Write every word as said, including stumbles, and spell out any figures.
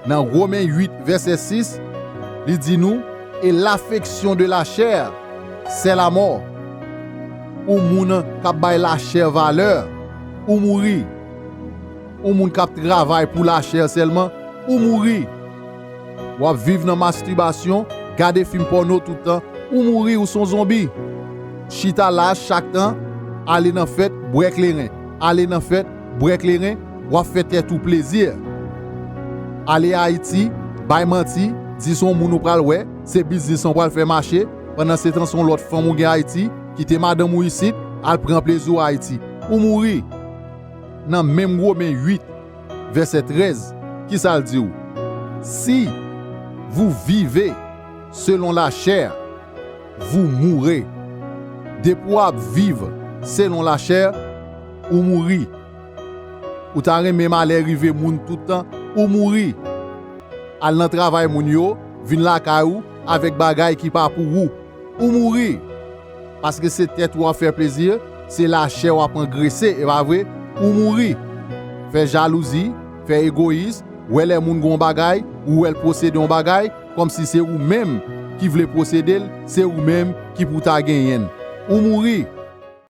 Nan Women uit, vèsè sis, li di nou, et l'affection de la chair, c'est la mort. Ou moun k ap bay lachè valè, ou mouri. Ou moun k ap travay pou lachè sèlman, ou mouri. W ap viv nan mastibasyon, gade fim pòno tout tan, ou mouri, ou s on zonbi. Chita la chak tan, ale nan fèt, bwè kleren. Ale nan fèt, bwè kleren, w ap fè tèt ou plezi. Ale Ayiti, bay manti, di s on moun ou pral wè, se biznis an w pral fè mache, pandan se tan s on lòt fanm ou gen Ayiti, kite madanm ou isit, al pran plezi w Ayiti. Ou mouri. Nan menm Women uit, vèsè trèz, ki sa l di w? Si vous vivez selon la chair, vous mourrez. Depi w ap viv selon lachè, ou mouri. Ou ta renmen malè rive moun tout tan, ou mouri. Al nan travay moun yo, vin lakay ou avèk bagay ki pa pou ou, ou mouri. Paske se tèt ou ap fè plezi, se lachè w ap angrese, e pa vre? Ou mouri. Fè jalouzi, fè egoyis, wè lè moun gen yon bagay, ou wè l posede yon bagay, kòmsi se ou menm ki vle posede l, se ou menm ki pou ta genyen l. Ou mouri.